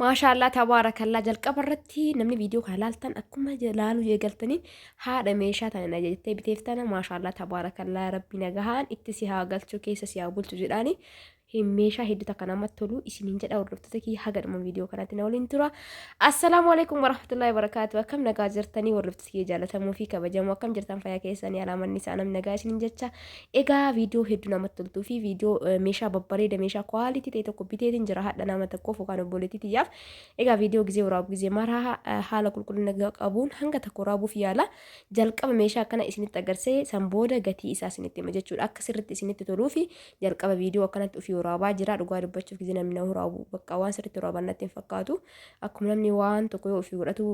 Maashaallaa tabaarakallaa jalqaba irratti namni viidiyoo kana laaltan akkuma laaluu eegaltanii haadha meeshaa tana na jettee biteef tana maashaallaa tabaarakallaa rabbi nagahaan itti si haa galchu keessa si haa bulchu jedhaani meeshaa hedduu takka namatti tolu isiniin jedha hordoftoota kiyya haga dhuma viidiyoo kanatti na waliin tura. Assalaamu alaikum warahmatullahi wabarakaatu akkam nagaa jirtanii hordoftoota kiyya jaallatamoo fi kabajamoo akkam jirtan fayyaa keessanii alaamanni isaa namni nagaa isiniin jecha Egaa viidiyoo hedduu namatti toltuu fi viidiyoo meeshaa babbareeda meeshaa kwaalitii ta'e tokko biteetiin jira hadha nama tokkoof yookaan obboleettii tiyyaaf. Egaa viidiyoo gizee waraabu gizee maraa haala qulqullina qabuun hanga tokko waraabuuf yaala. Jalqaba meeshaa akkana isinitti agarsee san booda gatii isaa isinitti hima jechuudha. Akka sirriitti isinitti toluu fi jalqaba viidiyoo akkanatti ofii waraabaa jira. Dhugaa dubbachuuf gizee namni na waraabu bakka waan sirriitti waraaban natti hin fakkaatu. Akkuma namni waan tokko yoo ofii godhatu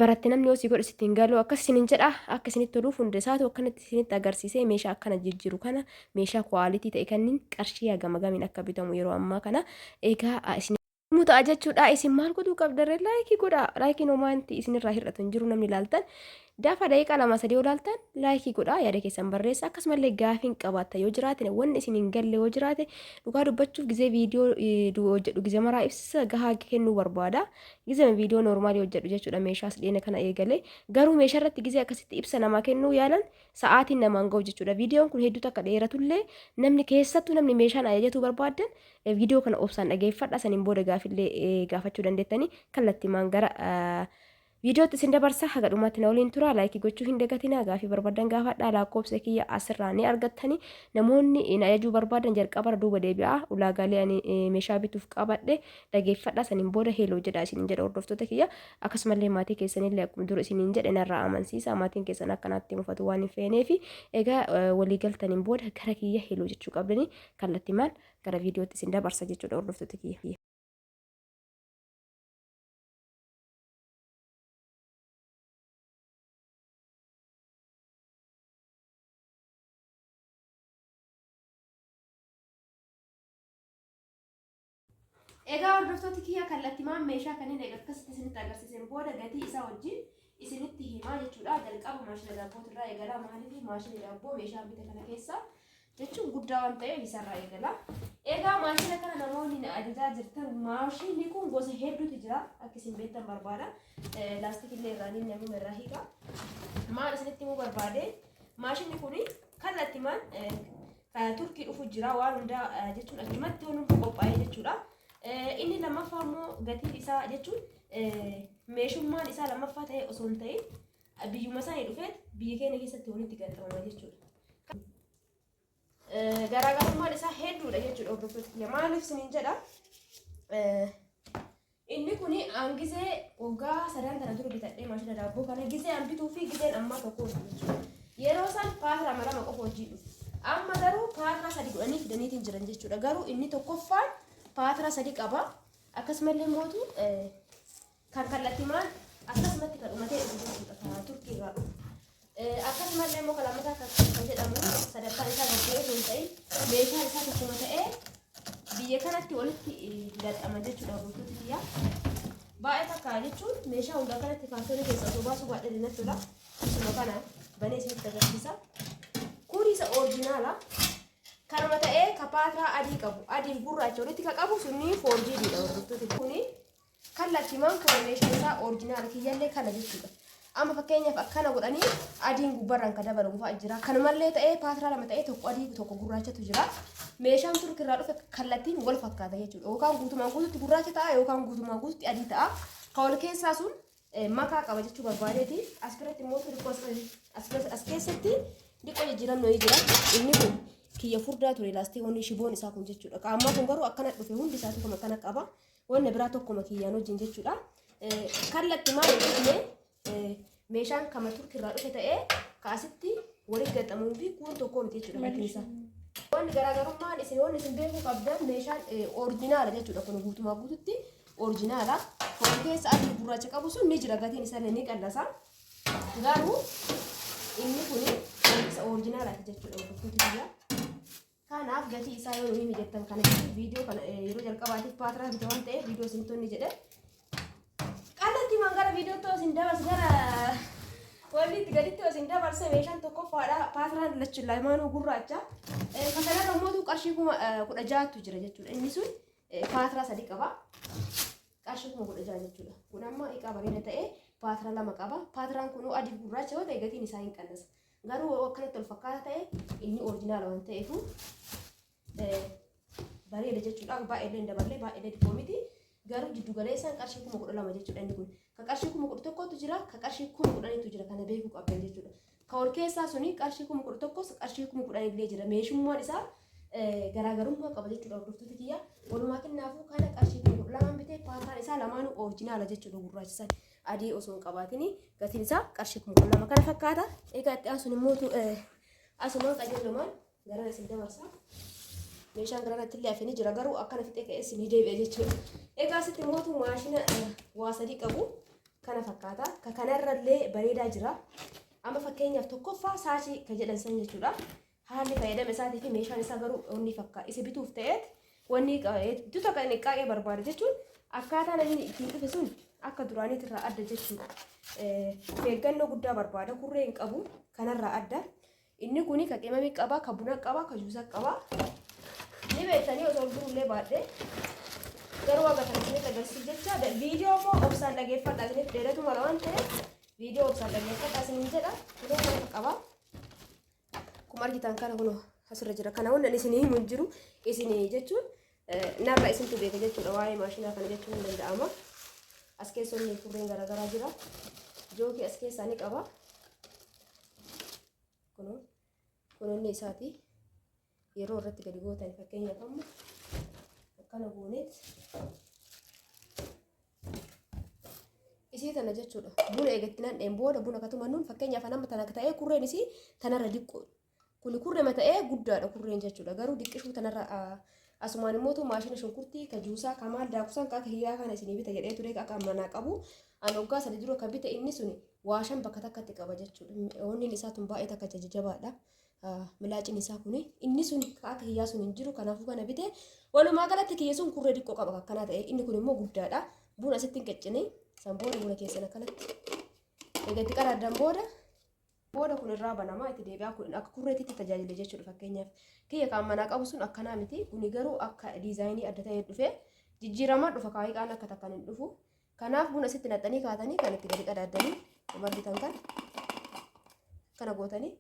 baratte namni yoo si godhe sitti hin galu akkas isinin jedha akka isinitti toluuf hunda isaatu akkanatti isinitti agarsiisee meeshaa akkana jijjiru kana meeshaa kuwaalitii ta'e kanniin qarshii hagam hagamiin akka bitamu yeroo ammaa kana egaa isin himu ta'a jechuudha isin maal godhuu qabdarre laayikii godha laayikiin homaanti isinirraa hir'atu hin jiru namni ilaaltan dafa daqiiqaa lama sadii yoo ilaaltan laayikii godha yaada keessan barreessa akkasumallee gaafiin qabaatta yoo jiraate wanni isin hin galle yoo jiraate dhugaa dubbachuuf gizee viidiyoo hojjedhu gizee maraa ibsa gahaa kennuu barbaada Gizema viidiyoo noormaalii hojjedhu jechuudha meeshaas dhiyeenya kana eegale. Garuu meeshaa irratti gizee akkasitti ibsa namaa kennuu yaalan sa'aatiin namaan ga'u jechuudha. Viidiyoon kun hedduu takka dheeratullee namni keessattuu namni meeshaan ajajatuu barbaaddan viidiyoo kana obsaan dhageeffadha. Saniin booda gaafillee gaafachuu dandeettanii kallattimaan gara viidiyootti isin dabarsa. Haga dhumaatti na waliin tura. Laayikii gochuu hin dagatinaa. Gaafii barbaadan gaafadhaa. Lakkoofsa kiyya asirraa ni argattani. Namoonni na ajajuu barbaadan jalqabarra duuba deebi'aa. Ulaagaalee ani meeshaa bituuf qabadhe dhageeffadha saniin booda heloo jedha isiniin jedha hordoftoota kiyya akkasumallee maatii keessanillee akkuma dura isiniin jedhe narraa amansiisa maatiin keessan akkanaatti mufatu waan hin feeneefi egaa walii galtaniin booda gara kiyya heloo jechuu qabdanii kallattimaan gara viidiyootti isin dabarsa jechuudha hordoftoota kiyya. Egaa hordoftooti kiyya kallattimaan meeshaa kanneen egaa akkasitti isinitti agarsiiseen booda gatii isaa wajjin isinitti himaa jechuudha. Jalqaba maashina daabbootu irraa eegala. Maaliif maashinni daabboo meeshaa bite kana keessa jechuun guddaa waan ta'eef isarraa eegala. Egaa maashina kana namoonni na ajajaa jirtan maashinni kun gosa hedduutu jira. Akka isin beektan barbaada. Laastikillee irraa ni namuma irraa hiika. Maal isinitti himuu barbaade maashinni kun kallattimaan Turkii dhufu jira waan hundaa jechuun achumatti waan hundi qophaa'ee jechuudha. Inni lammaffaa immoo gatiin isaa jechuun meeshummaan isaa lammaffaa ta'ee osoo hin ta'in biyyuma isaanii dhufeet biyya keenya keessatti walitti gaxxamama jechuudha. Garaagarummaan isaa hedduudha jechuudha hordoftoota kiyya. Maaliif isiniin jedha? Inni kuni an gizee waggaa sadan tana dura bitadhee maashina daabboo kana gizee an bituu fi gizeen ammaa tokko miti jechuudha. Yeroo san paatraa lama qofa hojii dhufu. Amma garuu paatraa sadi godhanii fidaniitiin jiran jechuudha. Garuu inni tokkoffaan paatraa sadi qaba. Akkasumallee mootu kan kallattimaan akkasumatti kan dhumatee dhufu jechuudha. Kan Turkii irraa dhufu. Akkasumallee immoo kan lammataa kan jedhamu sadarkaan isaa gad bu'ee osoo hin ta'in meeshaan isaa tokkuma ta'ee biyya kanatti walitti gaxama jechuudha hordoftoota kiyya. Baay'ee takka jechuun meeshaa hundaa kanatti kaartoonii keessa osoo baasuu baadhee natti tola. Isuma kana banee isinitti agarsiisa. Kun isa orijinaala. Kanuma ta'ee ka paatraa adii qabu adiif gurraacha walitti ka qabu sunni foorjiidiidha hordoftoota. Kuni Kallattimaan kun meeshaan isaa orijinaala kiyyallee kana jechuudha. Amma fakkeenyaaf akkana godhanii adiin gubbarraan kan dabalamu fa'a jira. Kanumallee ta'ee paatraa lama ta'ee tokko adii tokko gurraachatu jira. Meeshaan Turk irraa dhufe kallattiin wal fakkaata jechuudha. Yookaan guutumaan guututti gurraacha ta'a yookaan guutumaan guututti adii ta'a. Kan wal keessaa sun makaa qaba jechuu barbaadeeti. As biratti immoo xixiqqoo as keessatti xiqqoo jijjiiramni wayii jira. Inni kun kiyya furdaa ture laastiikoonni shiboon isaa kun jechuudha. Qaamaa kun garuu akkana dhufe hundi isaatu kan akkana qaba. Wanna biraa tokkuma kiyyaan wajjin jechuudha. Kallatti maal hin dhufne meeshaan kama Turki irraa dhufe ta'ee kaasitti walitti gaxamuu fi kuun tokko miti jechuudha gatiin isaa. Wanni garaagarummaan isin wanni isin beekuu qabdan meeshaan orijinaala jechuudha kun guutumaa guututti orijinaala. Foon keessa adii gurraacha qabu sun ni jira gatiin isaa ni qallasa. Garuu inni kun isa orijinaalaati jechuudha hordoftoota kiyya. Kanaaf gatii isaa yoo nu himi jettan kana jechuun viidiyoo kana yeroo jalqabaatiif paatraa bite waan ta'eef viidiyoo isinitti onni jedhe. Kallattii maan gara viidiyootti osoo isin dabarse gara wanni itti gaditti osoo isin dabarse meeshaan tokkoffaadha paatraan lachuun lamaanuu gurraacha. Kan kanarra immoo qarshii 16,000tu jira jechuudha. Inni sun paatraa sadi qaba. Qarshii 16,000 jechuudha. Kun amma iqaa bareeda ta'e paatira lama qaba. Paatiraan kun adii fi gurraacha yoo ta'e gatiin isaa hin qannasa. Garuu yoo akkanatti wal fakkaata ta'e inni orijinaala waan ta'eefu bareeda jechuudha. Baay'ee illee hin daballee baay'ee illee xiqqoo miti. Garuu jiddu galeessaan qarshii 12,000 jechuudha inni kun. Ka qarshii 11,000tu jira, ka qarshii 10,000tu jira kana beekuu qabdan jechuudha. Ka ol keessaa suni qarshii 11,000s qarshii 10,000 illee jira. Meeshummaan isaa garaagarummaa qaba jechuudha hordoftoota kiyya. Walumaa kennaafuu kana qarshii 12,000n bitee paataan isaa lamaanuu orijinaala jechuudha gurraachisan. Adii osoo hin qabaatini gatiin isaa qarshii 12,000 kana fakkaata. Egaa itti aansuun immoo asumaan qajeelumaan garana isin dabarsa. Meeshaan garanatti illee hafee ni jira garuu akkana fixee ka'ee isin deebi'a jechuudha. Egaa asitti mootu maashina waa sadii qabu kana fakkaata. Ka kanarrallee bareedaa jira. Amma fakkeenyaaf tokkoffaa saachii ka jedhan san jechuudha. Haalli fayyadama isaatii fi meeshaan isaa garuu wanni fakkaa isa bituuf ta'eet wanni hedduu takka inni qaaqee barbaada jechuun akkaataan inni ittiin dhufe sun akka duraaniitirraa adda jechuudha. Of eeggannoo guddaa barbaada kurree hin qabu kanarraa adda. Inni kuni ka qimamii qaba, ka buna qaba, ka juusa qaba. Ni beektanii osoo durullee baadhee. Garuu haga kana isinitti agarsiisuuf jecha viidiyoo immoo obsaan dhageeffadha isinitti dheeratu mala waan ta'eef viidiyoo obsaan dhageeffadha isiniin jedha. Kunoo kana qaba. Akkuma argitan kana kunoo asirra jira. Kana wanni ani isinii himu hin jiru. Isinii jechuun narra isintu beeka jechuudha waa'ee maashinaa kana jechuun hin danda'ama. As keessa inni furreen garaagaraa jira. Jookii as keessaa ni qaba. Kunoo kun inni isaati. Yeroo irratti gadi gootan fakkeenyaaf amma akkana gooneet isii tana jechuudha. Buna eegatti nandheen booda buna katumannuun fakkeenyaaf nama tana ta'ee kurreen isii tanarra diqqoo. Kuni kurrema ta'ee guddaadha kurreen jechuudha. Garuu diqqishuu tanarra asumaan immoo maashina shunkurtii ka juusaa ka maal daakusan ka akka hiyyaa kana isinii bita jedhee ture akka manaa qabu. An waggaa sadi dura ka bite inni suni waa shan bakka takkatti qaba jechuudha. Onneen isaa tun baay'ee takka jajjabaadha. Milaacin isaa kuni inni sun ka akka hiyyaa sun hin jiru kanaafuu kana bite. Walumaa galatti kiyya sun kurree diqqoo qaba akkanaa ta'e inni kun immoo guddaadha. Buna asitti hin qaccine san booda buna keessan akkanatti egaa itti qaraaddan booda booda kun irraa banamaa itti deebi'aa kun akka kurreetitti tajaajila jechuudha fakkeenyaaf kiyya kan manaa qabu sun akkanaa miti kuni garuu akka diizaayinii adda ta'ee dhufe jijjiiramaa dhufa kaayiqaan akka takkaan hin dhufu kanaaf buna asitti naqxanii kaatanii kan itti gadi qadaaddanii akkuma argitan kan kana gootanii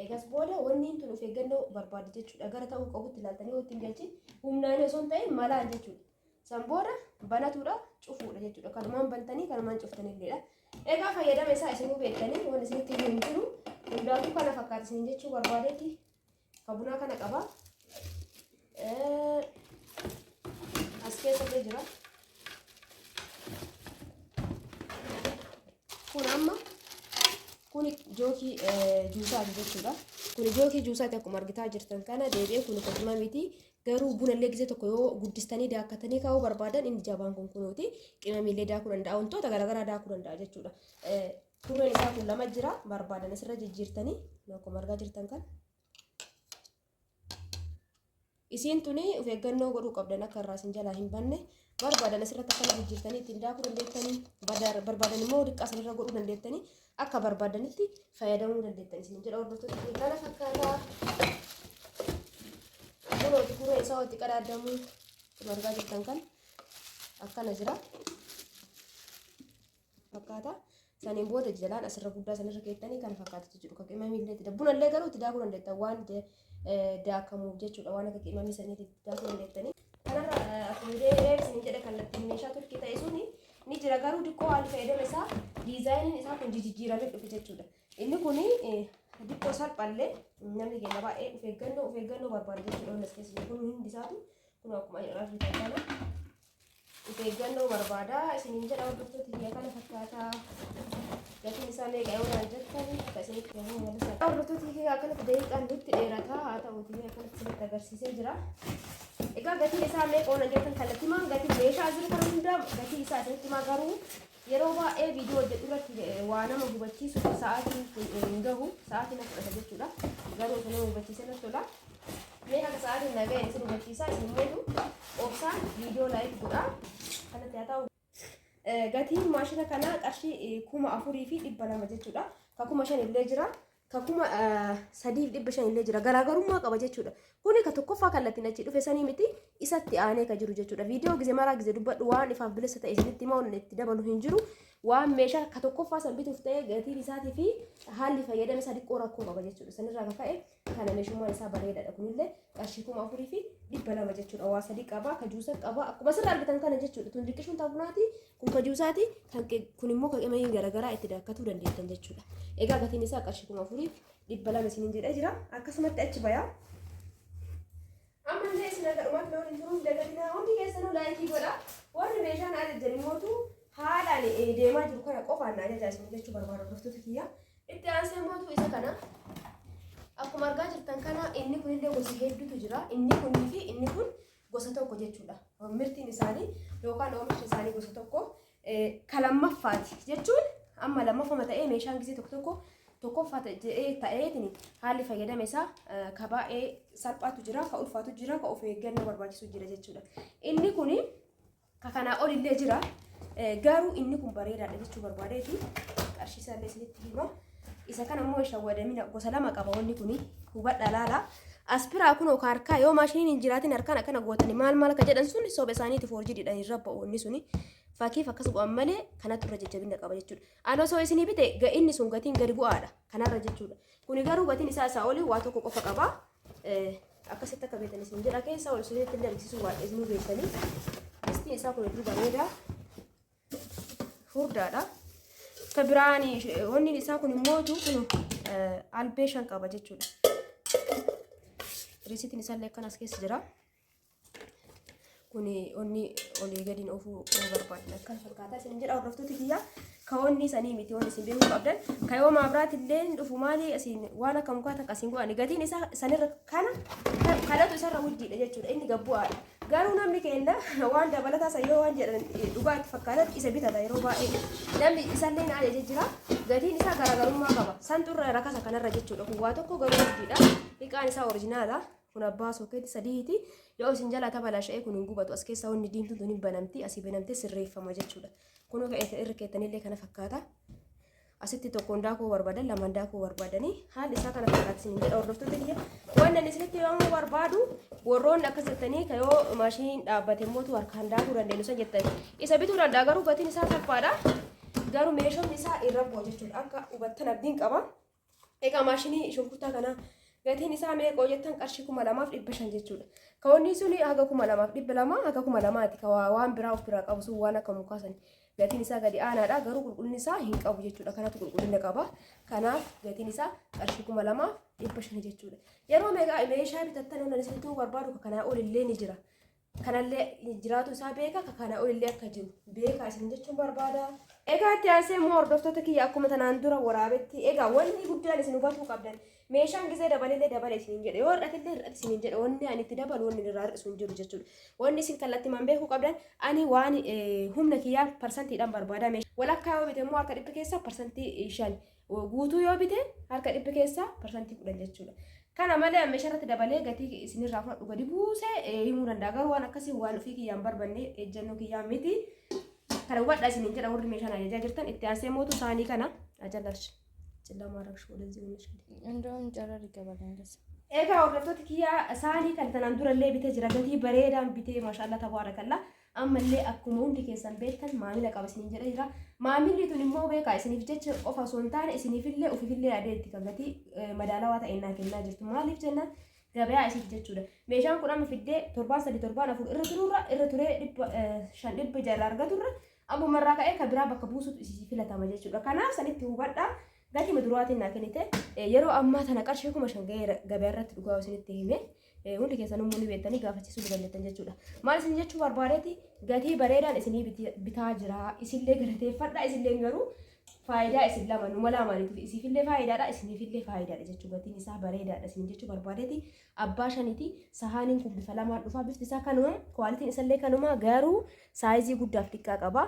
eegas booda wanni tun of eeggannoo barbaaddi jechuudha gara ta'uu qabutti ilaaltanii yoo ittiin galchin humnaan osoo hin ta'in malaan jechuudha. San booda banatuudha cufuudha jechuudha. Kanumaan bantanii kanumaan cuftanilleedha. Egaa fayyadama isaa isinuu beektanii waan isinitti himu hin jiru. Hundaafuu kana fakkaata isiniin jechuu barbaadeeti. Ka bunaa kana qaba. As keessa illee jira. Kun amma kuni jookii juusaati jechuudha. Kuni jookii juusaati akkuma argitaa jirtan kana deebi'ee kuni qotima miti. Garuu buna illee gisee tokko yoo guddistanii daakkatanii kaa'uu barbaadan inni jabaan kun kunuuti. Qimamii illee daakuu danda'a. Wantoota garaagaraa daakuu danda'a jechuudha. Kurreen isaa kun lama jira. Barbaadan asirra jijjiirtanii akkuma argaa jirtan kana. Isiin tuni of eeggannoo godhuu qabdan akka irraa isin jalaa hin banne. Barbaadan asirratti akkana jijjiirtanii ittiin daakuu dandeettanii barbaadan immoo diqqaa sanirra godhuu dandeettanii akka barbaadanitti fayyadamuu dandeettan isin jedha hordoftoota kiyya kana fakkaataa. Kunooti kuree isaa itti qadaadamu kun argaa jirtan kan akkana jira fakkaata. Saniin booda jalaan asirra guddaa sanirra keettanii kana fakkaata jechuudha. Kan qimamii illee itti buna illee garuu itti daakuu dandeettan waan daakamuuf jechuudha. Waan akka qimamii saniitti itti daakuu dandeettanii. Kanarra akkuma reef isin jedhe kallattiin meeshaa turkii ta'e suni ni jira garuu diqqoo haalli fayyadama isaa diizaayiniin isaa kun jijjiiramee dhufe jechuudha. Inni kun diqqoo salphallee namni keenya baay'ee of eeggannoo of eeggannoo barbaada jechuudha. Wanni as keessa jiru kun hundi isaatu kun akkuma argitan kana of eeggannoo barbaada isiniin jedha hordoftoota kiyya kana fakkaata. Gatiin isaa meeqa yoo naan jettan akka isinitti yommuu mul'isa. Hordoftoota kiyya akkanatti daqiiqaan nutti dheerata haa ta'uuti akkanatti isinitti agarsiisee jira. Egaa gatiin isaa meeqa yoo naan jettan kallattimaan gatii meeshaa jiru kana hundaa gatii isaa isinitti himaa garuu yeroo baay'ee viidiyoo hojjedhu irratti waa nama hubachiisuuf sa'aatiin hin gahu sa'aatiin na fudhata jechuudha. Garuu osoo nama hubachiisee natti tola. Mee haga sa'aatiin na ga'e isin hubachiisaa isin immoo obsaan viidiyoo laayik godhaa. Kanatti haa ta'u. Gatiin maashina kanaa qarshii 4,200 jechuudha. Ka 5,000 illee jira. Ka 3500 illee jira. Garaagarummaa qaba jechuudha. Kuni ka tokkoffaa kallattiin achi dhufe sanii miti isatti aanee ka jiru jechuudha. Viidiyoo gize maraa gize dubbadhu waan ifaaf bilisa ta'e isinitti hima waan itti dabalu hin jiru. Waan meeshaa ka tokkoffaa san bituuf ta'e gatiin isaatii fi haalli fayyadama isaa xiqqoo rakkoo qaba jechuudha. Sanirraa ka ka'e kana meeshummaan isaa bareedaadha. Kunillee qarshii 4200 jechuudha. Waa sadii qaba, ka juusa qaba. Akkuma asirra argitan kana jechuudha. Tun xiqqishuun tafunaati, kun ka juusaati, kan kun immoo ka qimanii garaagaraa itti daakkatuu dandeettan jechuudha. Egaa gatiin isaa qarshii 4200 isiniin jedhee jira. Akkasumatti achi bayaa. Ammallee isin akka dhumaatti na waliin turuuf dagatinaa hundi keessanuu laayikii godha. Warri meeshaa na ajajjan immootu haalaan deemaa jiru kana qofaan na ajajaa isin jechuu barbaada hordoftoota kiyya. Itti aansee mootu isa kana akkuma argaa jirtan kana inni kunillee gosa hedduutu jira. Inni kunii fi inni kun gosa tokko jechuudha. Mirtiin isaanii yookaan oomishni isaanii gosa tokko. Ka lammaffaati jechuun amma lammaffama ta'ee meeshaan gisee tokko tokko tokkoffaa jedhee ta'eetiin haalli fayyadama isaa ka baay'ee salphaatu jira, ka ulfaatu jira, ka of eeggannoo barbaachisu jira jechuudha. Inni kuni ka kanaa olillee jira. Garuu inni kun bareedaadha jechuu barbaadeeti. Qarshii isaallee isinitti hima. Isa kana immoo shawwadamina gosa lama qaba wanni kuni hubadha laala. Aspiraa kunoo ka harkaa yoo maashiniin hin jiraatin harkaan akkana gootani maal maal akka jedhan sun soba isaaniiti foorjiidhaan hin rabba'u wanni suni. Fakkiif akkas godhan malee kanatu irra jajjabina qaba jechuudha. Ani osoo isinii bite inni sun gatiin gadi bu'aadha kanarra jechuudha. Kuni garuu gatiin isaa isaa olii waa tokko qofa qaba. Akkasitti akka beektan isin jedha keessa ol isinitti illee argisiisuu baadhee isinuu beektanii. Distiin isaa kun hedduu bareeda. Furdaadha. Ka biraan wanni isaa kun immoo kun albee shan qaba jechuudha. Riisitiin isaallee akkan as keessa jira. Kun onni olii gadiin oofuu yoo barbaadan akkana fakkaata isin jedha hordoftoota kiyya. Ka onni sanii miti wanni isin beekuu qabdan. Ka yoo maabiraati illee dhufu maali isin waan akka mukaa takka isin godhani gatiin isaa sanirra kana kanatu isarra wuddiidha jechuudha inni gabbu'aadha. Garuu namni keenya waan dabalataa san yoo waan jedhan dhugaa itti fakkaatan isa bitata yeroo baay'ee. Namni isallee na ajaje jira. Gatiin isaa garaagarummaa qaba. Santu irra rakasa kanarra jechuudha. Kun waa tokko garuu wuddiidha. Hiqaan isaa orijinaala. Kun abbaa sookeetti sadiiti. Yoo isin jalaa tabalasha'e kun hin gubatu. As keessaa wanni diimtuun tun hin banamti. Asii banamtee sirreeffama jechuudha. Kun akka irra keettanillee kana fakkaata. Asitti tokkoon daakuu barbaadan lamaan daakuu barbaadanii haalli isaa kana fakkaata isin jedha hordoftoota kiyya. Wanni ani isinitti himamuu barbaadu warroonni akkas jettanii ka yoo maashiniin dhaabbate mootu harkaan daakuu dandeenyu san jettan isa bituu danda'a garuu gatiin isaa salphaadha. Garuu meeshaan isaa irra bu'a jechuudha akka hubattan abdiin qaba. Egaa maashinii shunkurtaa kana gatiin isaa meeqa yoo jettan qarshii 2500 jechuudha. Kawanni suni haga 2200 haga 2000ti ka waan biraa of biraa qabu sun waan akka mukaa sani. Gatiin isaa gadi aanaadha garuu qulqullinni isaa hin qabu jechuudha. Kanatu qulqullina qaba. Kanaaf gatiin isaa qarshii 2500 jechuudha. Yeroo meeqa meeshaa bitattan wannan isinitti himuu barbaadu ka kanaa ol illee ni jira. Kanallee jiraatu isaa beeka ka kanaa olillee akka jiru beeka isin jechuun barbaada. Egaa itti aansee immoo hordoftoota kiyya akkuma tanaan dura waraabetti egaa wanni guddaan isin hubatuu qabdan meeshaan gizee dabalellee dabale isiniin jedhe yoo hir'atillee hir'ate isiniin jedhe wanni ani itti dabalu wanni irraa hir'isu hin jiru jechuudha. Wanni isin kallattimaan beekuu qabdan ani waan humna kiyyaa parsantiidhaan barbaada walakkaa yoo bite immoo harka dhibba keessaa 5% Guutuu yoo bite harka dhibba keessaa 10% jechuudha. Kana malee meeshaa irratti dabalee gatii isinirraa fudhadhu gadi buusee himuu danda'a. Garuu waan akkasii waan ofii kiyyaan barbanne ejjennoo kiyyaa miti. Kana hubadhaa isiniin jedha warri meeshaan ajajaa jirtan itti aansee mootu saanii kana ajalarshi. Cillamaa rakshuu ወደዚህ ሆነሽ እንደውም ጨረር ይገባል እንደዚህ Egaa hordoftoota kiyyaa saanii kan tanaan durallee bitee jira gatii bareedaan bitee maashaallah tabaarakallaa Ammallee akkuma hundi keessan beektan maamila qaba isiniin jedhee jira. Maamilli tun immoo beekaa isiniif jecha qofa osoo hin taane isiniifillee ofiifillee yaadeetti kan gatii madaalawaa ta'e naa kennaa jirtu. Maaliif jennaan gabayaa isiif jechuudha. Meeshaan kun amma fiddee torbaan sadi torbaan afur irra turuurra irra turee 500 600 irraa argaturra ammuma irraa ka'ee kan biraa bakka buusutu isii filatama jechuudha. Kanaaf sanitti hubadhaa. Gatii duraatiin naa kennite yeroo ammaa tana qarshii 5000 ga'eera gabayaa irratti dhugaa isinitti hime. Hundi keessan immoo ni beektanii gaafachiisuu ni dandeettan jechuudha. Maal isin jechuu barbaadeeti gatii bareedaan isinii bitaa jira. Isillee galateeffadha isillee garuu faayidaa isin lama numa lamaaniitiif isiifillee faayidaadha isiniifillee faayidaadha jechuu gatiin isaa bareedaadha isin jechuu barbaadeeti. Abbaa shaniiti sahaaniin kun bifa lamaan dhufa bifti isaa kanuma kwaalitiin isallee kanuma garuu saayizii guddaaf xiqqaa qaba.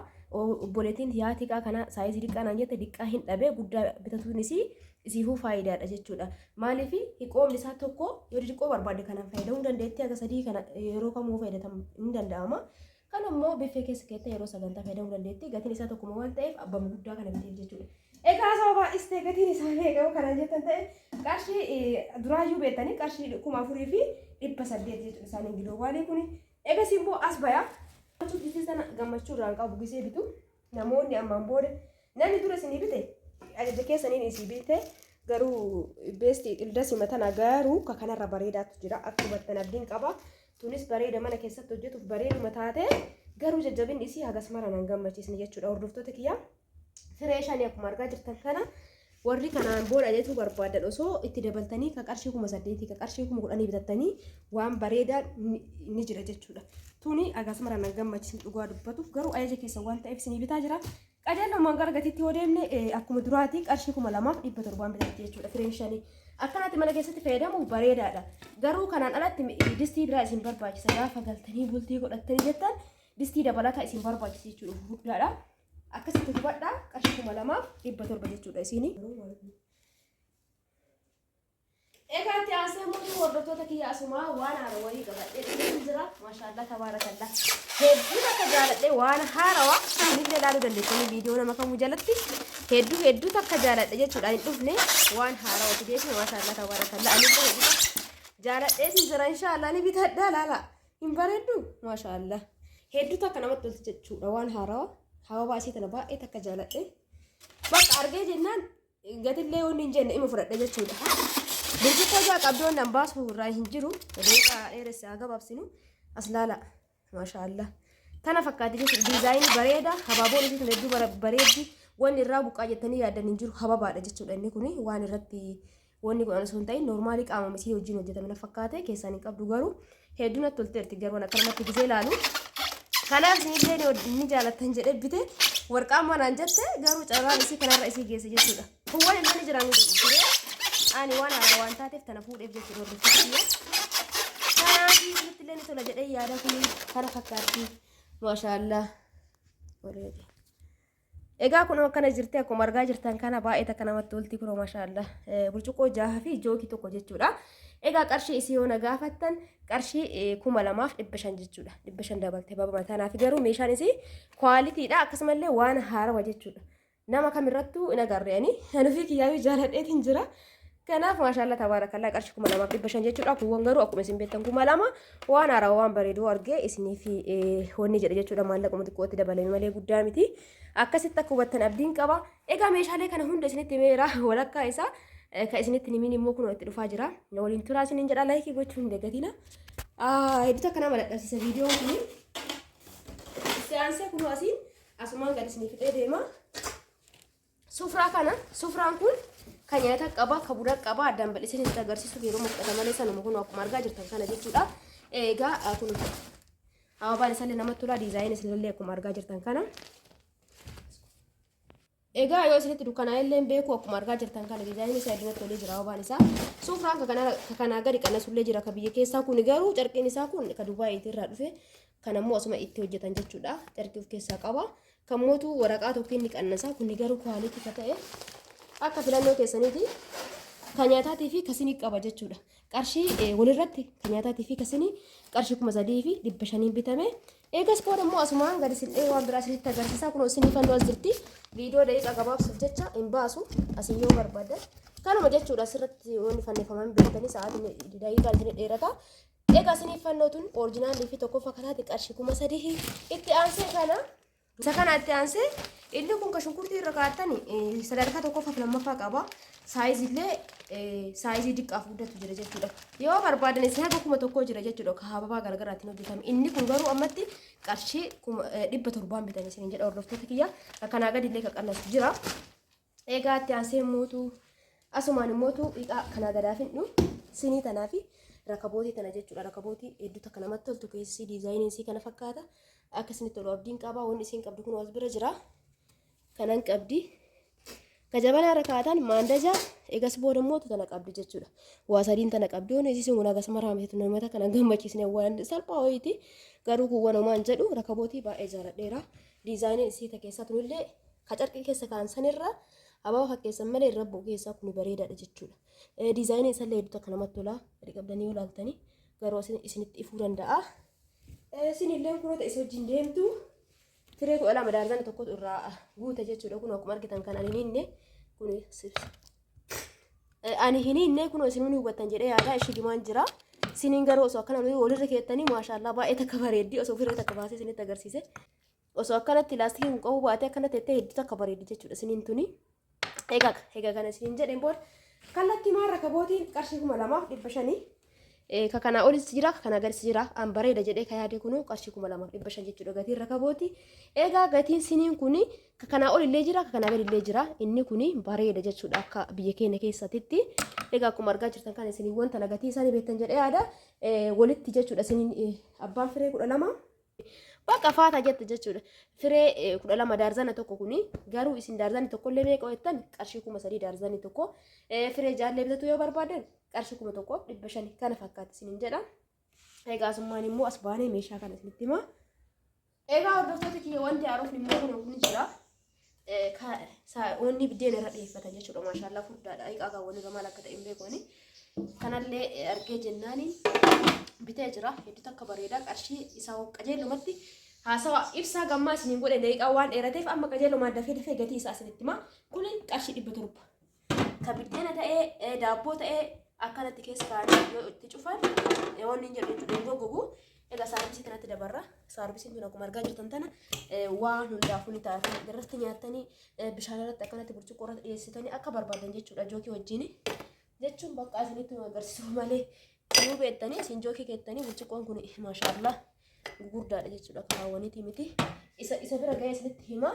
Obboleettiin yaa xiqqaa kana saayizii xiqqaa naan jette xiqqaa hin dhabee guddaa bitatuun isii isiifuu faayidaadha jechuudha. Maaliif hiqoomni isaa tokko yoo xixiqqoo barbaadde kanaan fayyadamuu dandeetti haga sadii kana yeroo kamuu fayyadamu hin danda'ama. Kan immoo biffee keessa keettee yeroo sagantaa fayyadamuu dandeetti. Gatiin isaa tokkuma waan ta'eef abbama guddaa kana biteef jechuudha. Egaa sababa istee gatiin isaa meeqa kana jettan ta'e, qarshii duraayyuu beektanii qarshii 4800 jechuudha isaaniin giloobaalii kuni. Egas immoo as baya. Gammachuu sana gammachuu irraan qabu gisee bitu, namoonni ammaan booda namni dura isinii bite ajaja keessaniin isii bite, garuu beesti ildasima tana garuu ka kanarra bareedaatu jira, akka hubattan abdiin qaba. Tunis bareeda, mana keessatti hojjetuuf bareeduma taate, garuu jajjabinni isii hagas mara nan gammachiisne jechuudha, hordoftoota kiyya. Firee shanii akkuma argaa jirtan kana, warri kanaan booda ajajuu barbaadan osoo itti dabaltanii ka qarshii 8000, ka qarshii 10,000 bitattanii waan bareedaa ni jira jechuudha. Tuni hagas mara nan gammachiisne dhugaa dubbatuuf, garuu ajaja keessa waan ta'eef isinii bitaa jira. Qajeelummaan gara gatiitti yoo deemne, akkuma duraati qarshii 2700 bitatti jechuudha fireen shanii. Akkanatti mana keessatti fayyadamuuf bareedaadha. Garuu kanaan alatti distii biraa isin barbaachisa, gaafa galtanii bultii godhattanii jettan distii dabalataa isin barbaachisa jechuudha, gurguddaadha. Akkasitti hubadhaa, qarshii 2700 jechuudha isiini. Egaa itti aansee immoo, hordoftoota kiyya, asumaa waan haara wayii qabadhee dhufee jira. Maashaallah, tabaarakallah. Hedduu takka jaaladhe waan haarawaa, isinillee ilaaluu dandeessanii viidiyoo nama kamuu jalatti. Hedduu hedduu takka jaaladhe jechuudha hin dhufne, waan haarawaa fideefi. Maashaallah, tabaarakallah. Anillee hedduu jaaladheetiin jira, inshaallah ni bitadha. Laala, hin bareeddu? Maashaallah. Hedduu takka namatti tolti jechuudha waan haarawaa. Hababaa isii tana baay'ee takka jaaladhe. Bakka argee jennaan gatillee wanni hin jenne ima fudhadhe jechuudha. Burcuqqoo ja'a qabdoon nan baasu irraa hin jiru. Daqiiqaa dheeresse haa gabaabsinu. As laala. Maashaallah. Tana fakkaatti jechuudha. Diizaayinii bareeda. Habaaboon isii tun hedduu bareeddi. Wanni irraa buqqaa jettanii yaaddan hin jiru. Hababaadha jechuudha inni kuni, waan irratti wanni godhan osoo hin ta'in noormaalii qaama isii wajjin hojjetame na fakkaate, keessaan hin qabdu, garuu hedduu natti tolteerti garuu akkanumatti gisee ilaalu. Kanaaf isinillee ni jaalattan jedhee bite. Warqaan manaan jette, garuu carraan isii kanarra isii geesse jechuudha. Kuuwwan illee ni jiran ture. Ani waan haaraa waan taateef tana fuudheef jechuudha, hordoftoota kiyya. Kanaaf isinitti illee ni tola jedhee yaada, kun kana fakkaatti. Maashaallah. Egaa kun akkana jirti, akkuma argaa jirtan kana baay'ee takka namatti tolti kunoo, maashaallah. Burcuqqoo jaha fi jookii tokko jechuudha. Egaa qarshii isii yoo na gaafattan qarshii 2500 jechuudha. 500 dabalte babama tanaaf, garuu meeshaan isii kwaalitiidha, akkasumallee waan haarawa jechuudha. Nama kamirrattuu hin agarre, ani anufii kiyyaayyuu jaaladheetiin jira. Kanaaf maashaallah, tabaarakallaa, qarshii 2500 jechuudha. Kuuwwan garuu akkuma isin beektan 2000. Waan haarawaa waan bareedu argee isiniif wanni jedhe jechuudha, maallaquma xiqqootti dabalame malee guddaa miti. Akkasitti akka hubattan abdiin qaba. Egaa meeshaalee kana hunda isinitti himeera, walakkaa isaa kan isinitti himin immoo kunoo itti dhufaa jira. Na waliin turaa isiniin jedha, laayikii gochuu hin dagatina. Hedduu takka nama dadhabsiisa viidiyoon kun. Itti aansee kunoo asiin asumaan gad isinii fixee deema. Sufraa kana, sufraan kun kan nyaata qaba, kan buna qaba, addaan bal'isee isinitti agarsiisuuf yeroo fudhata malee sanuma kun akkuma argaa jirtan kana jechuudha. Egaa kun hababaan isallee namatti tola, diizaayin isinillee akkuma argaa jirtan kana. Egaa yoo isinitti dukkanaa'e illee hin beeku, akkuma argaa jirtan kana diizaayiniin isaa iddoo tolee jira hababaan isaa. Sufraan ka kanaa gadi qannasullee jira ka biyya keessaa, kun garuu carqiin isaa kun ka Dubaayiitii irraa dhufe, kan ammoo asuma itti hojjetan jechuudha. Carqii of keessaa qaba. Kan mootu waraqaa tokko inni qannasa, kun garuu kwaalitii ka ta'e akka filannoo keessaniiti. Kan nyaataatii fi kasinii qaba jechuudha. Qarshii walirratti kan nyaataatii fi kasinii qarshii 3500n bitame. Eegas booda immoo asumaan gadi sil'ee waan biraa isinitti agarsiisa. Kun isinii fannoo as jirti. Viidiyoo daqiiqaa gabaabsuuf jecha hin baasu. Asii yoo barbaadan. Kanuma jechuudha, asirratti wanni fannifaman beektanii sa'aatiin daqiiqaan isin dheerata. Egaa isinii fannoo tun orijinaalii fi tokkoffaa kanaati qarshii 3000. Itti aansee kana. Isa kana itti aansee inni kun kan shunkurtii irra kaa'attani sadarkaa tokkoffaa fi lammaffaa qaba. Saayizii illee saayizii diqqaaf guddatu jira jechuudha. Yoo barbaadan isin haga 1000 jira jechuudha. Ka hababaa garaagaraatiin hojjetame. Inni kun garuu ammatti qarshii 700n bitan isiniin jedha, hordoftoota kiyya. Kanaa gadi illee kan qannasu jira. Egaa itti aansee mootu asumaan immootu dhiqaa kanaa gadaaf hin dhufu sinii tanaa fi rakabootii tana jechuudha. Rakabootii hedduu takka namatti toltu, keessi diizaayiniin isii kana fakkaata. Akka isinitti tolu abdiin qaba. Wanni isiin qabdu kun as bira jira. Kanan qabdi. Ka jabanaa irra kaa'atan maandaja, egas booda immoo tana qabdi jechuudha. Waa sadiin tana qabdi. Wanni isiin kun hagas maraa miti, namoota kana gammachiisne waan salphaa wayiiti. Garuu kun waan homaan jedhu, rakabootii baay'ee jaaladheera. Diizaayiniin isii ta keessaa tunillee ka carqii keessa kaa'an sanirra hababa fakkeessan malee irra bu'u keessaa kun bareedaadha jechuudha. Diizaayiniin isallee hedduu takka namatti tola. Gadi qabdanii yoo ilaaltanii garuu isinitti ifuu danda'a. Sinilleen kunoo ta'e isa wajjin deemtu firee 12 daarzana tokkotu irraa guute jechuudha. Kun akkuma argitan kan ani hin hinne kun ani hin hinne kun isinuu ni hubattan jedhee yaada ishii dimaan jira. Siniin garuu osoo akkana walirra keettanii maashaallaa baay'ee takka bareeddi osoo firee takka baasee isinitti agarsiise. Osoo akkanatti laastikiin kun qabuu baatee akkana teettee hedduu takka bareeddi jechuudha siniin tuni. Egaa egaa kana isiniin jedheen booda kallattii maan rakabootiin qarshii 2500 ka kanaa olis jira ka kanaa gadis jira an bareeda jedhee ka yaade kunuu qarshii 2500 jechuudha gatiin rakabooti. Egaa gatiin siniin kuni ka kanaa ol illee jira ka kanaa gadi illee jira inni kuni bareeda jechuudha akka biyya keenya keessatitti. Egaa akkuma argaa jirtan kana isiniiwwan tana gatii isaanii beektan jedhee yaada walitti jechuudha isiniin abbaan firee 12. Bakka faata jette jechuudha. Firee 12 daarzana tokko kuni garuu isin daarzanni tokkollee meeqa jettan qarshii 3000 daarzanni tokko. Firee jaallee bitatu yoo barbaadan qarshii 1500 kana fakkaatti isiniin jedha. Egaa asummaan immoo as baanee meeshaa kana isinitti hima. Egaa hordoftoota kiyya wanti haarofni immoo kun kun jira. Wanni biddeen irra dhiyeeffatan jechuudha. Maashaallaa furdaadha. Egaa kaawwan irra maal akka ta'e hin beeku ani. Kanallee argee jennaani bitee jira. Hedduu takka bareeda. Qarshii isaa qajeelumatti haasawa ibsaa gammaa isiniin godhe daqiiqaa waan dheerateef amma qajeelumaan dafee dafee gatii isaa isinitti hima. Kuni qarshii 700. Ka biddeena ta'ee daabboo ta'ee akkanatti keessa kaa'anii yoo itti cufan wanni hin jedhu jechuudha hin goggogu. Egaa saarbisii kanatti dabarra. Saarbisiin tun akkuma argaa jirtan tana waan hundaafuu ni taati. Irratti nyaattanii bishaan irratti akkanatti burcuqqoo irratti dhiyeessitanii akka barbaadan jechuudha jookii wajjin. Jechuun bakka isinitti nu agarsiisu malee nuu beektanii isin jookii keettanii burcuqqoon kun maashaallah gugurdaadha jechuudha karaawwaniitii miti. Isa bira ga'ee isinitti hima.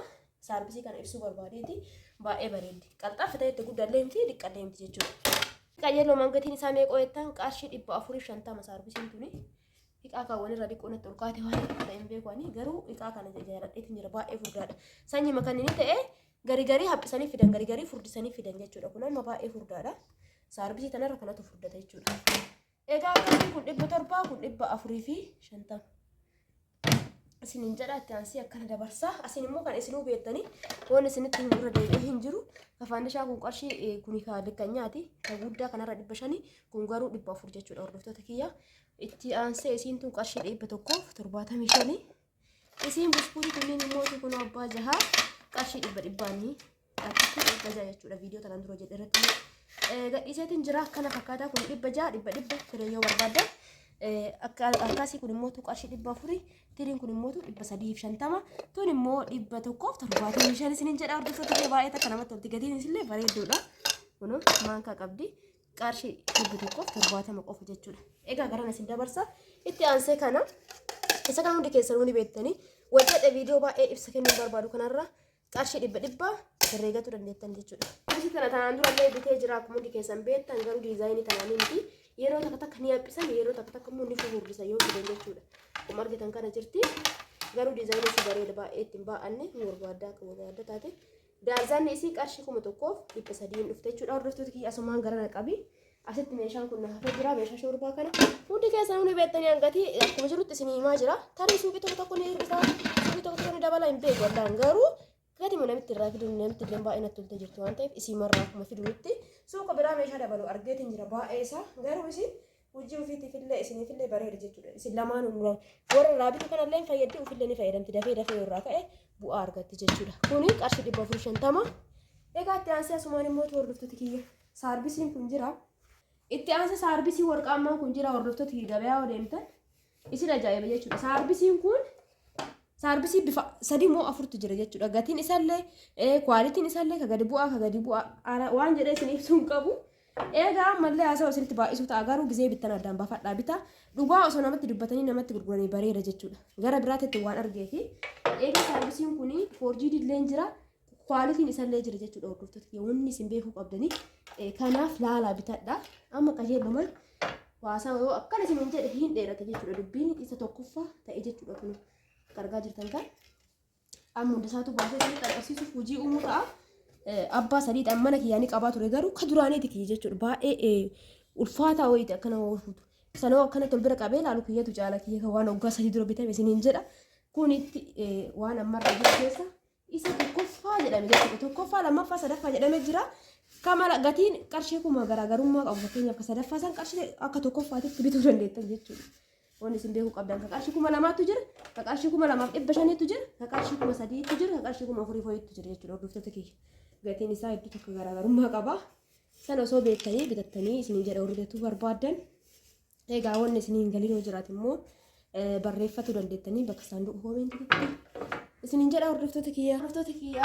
Saarbisii kana ibsuu barbaadeeti baay'ee bareeddi. Qalxaaffi ta'e itti guddallee miti diqqallee miti jechuudha. Qajeeloomaan gatiin isaa meeqa jettan qarshii 450 saarbisiin tuni. Hiqaa kaawwan irra diqqoo natti ol kaate waan ta'e hin beeku ani garuu hiqaa kana jaaladheetiin jira baay'ee furdaadha. Sanyii makanni ta'e gari garii haphisanii fidan gari garii furdisanii fidan jechuudha. Kun amma baay'ee furdaadha. Saarbisii tanarra kanatu furdata jechuudha. Egaa akkasii kun 700 kun 450. Isinin jedha itti aansee akkana dabarsa. Asin immoo kan isinuu beektanii waan isinitti hin irra deebi'ee hin jiru. Kafaandishaa kun qarshii kuni ka likkanyaati. Ka guddaa kanarra 500 kun garuu 400 jechuudha hordoftoota kiyya. Itti aansee isiin tun qarshii 175. Isiin buskuutii kunniin immoo kun abbaa jahaa qarshii dhibba dhibbaanii akkatti 600 jechuudha viidiyoo tanaan dura jedhe irratti gadhiiseetiin jira akkana fakkaataa kun 600 dhibba dhibba firee yoo barbaaddan akkasii kun immoo qarshii 400 tiriin kun immoo 350 tun immoo 175 isiniin jedha hordoftoota kee baay'ee takka namatti tolti gatiin isillee bareedduudha kun maankaa qabdi qarshii 170 qofa jechuudha. Egaa garana isin dabarsa. Itti aansee kana isa kan hundi keessanuu ni beektanii wajjadhe viidiyoo baay'ee ibsa kennuu barbaadu kanarra qarshii dhibba dhibba herreegatu dandeettan jechuudha. Qarshii tana tanaan durallee bitee jira akkuma hundi keessan beektan garuu diizaayinii tanaan miti yeroo takka takka ni haphisan yeroo takka takka immoo ni fufurdisan yoo fidan jechuudha. Akkuma argitan kana jirti garuu diizaayinii si bareeda baay'ee ittiin baa'anne hin barbaadda akka barbaadda taate. Daarzaanni isii qarshii 1300 dhufte jechuudha hordoftoota kiyya asumaan gara na qabi. Asitti meeshaan kun na hafee jira meeshaa shoorbaa kana hundi keessanuu ni beektanii hangatii akkuma jirutti isin himaa jira. Tarii suuqii tokko tokko ni hir'isa suuqii tokko tokko ni dabala hin beeku wallaan garuu gatima namitti irraa fiduun namitti illee baay'ee natti tolte jirti waan ta'eef isii marraa akkuma fiduunitti suuqa biraa meeshaa dabalu argeetiin jira baay'ee isaa garuu isin hojii ofiitiifillee isiniifillee bareeda jechuudha. Isin lamaan warra irraa bitu kanallee hin fayyaddi ofillee ni fayyadamti dafee dafee yoo irraa ka'e bu'aa argatti jechuudha. Kuni qarshii 450. Egaa itti aansee asumaan immoo hordoftoota kiyya saarbisiin kun jira. Itti aansee saarbisii warqaammaan kun jira hordoftoota kiyya gabayaa yoo deemtan isin ajaa'iba jechuudha. Saarbisiin kun saarbisii bifa sadii moo afurtu jira jechuudha. Gatiin isaallee kwaalitiin isaallee ka gadi bu'aa ka gadi bu'aa waan jedhee isin ibsuu hin qabu. Egaa ammallee haasawaa isinitti baay'isuu ta'a garuu gizee bittan addaan baafadhaa bitaa. Dhugaa osoo namatti dubbatanii namatti gurguranii bareeda jechuudha. Gara biraatitti waan argeefi. Egaa saarbisiin kun 4G illee jira. Kwaalitiin isallee jira jechuudha hordoftoota kiyya wanni isin beekuu qabdanii. Kanaaf laalaa bitadha. Amma qajeelumaan waasaa yoo akkana isin hin jedhe hin dheerata jechuudha dubbiin isa tokkoffaa ta'e jechuudha kun argaa jirtan kan. Amma hunda isaatu baasee isinitti agarsiisuuf hojii uumuu ta'a. Abbaa sadiidhaan mana kiyyaa ni qabaa ture garuu ka duraaniiti kiyya jechuudha baay'ee ulfaataa wayiiti akkana waan fuutu. Sanoo akkana tol bira qabee ilaalu kiyyatu caala kiyya kan waan waggaa sadii dura bitame isiniin jedha. Kun itti waan ammarra jiru keessa isa tokkoffaa jedhame jechuudha. Tokkoffaa lammaffaa sadaffaa jedhame jira. Kamala gatiin qarshii kuma garaagarummaa qabu fakkeenyaaf ka sadaffaa san qarshii akka tokkoffaatitti bituu dandeettan jechuudha. Wanni isin beekuu qabdan ka qarshii 2000tu jira, ka qarshii 2500tu jira, ka qarshii 3000tu jira, ka qarshii 4000 foyiitu jira jechuudha hordoftoota kiyya. Gatiin isaa hedduu tokko garaagarummaa qaba. Sana osoo beektanii bitattanii isiniin jedha warri gatuu barbaaddan. Egaa wanni isinii hin galin yoo jiraate immoo barreeffatu dandeettanii bakka saanduqa koomentiitti. Isiniin jedha hordoftoota kiyya. Hordoftoota kiyya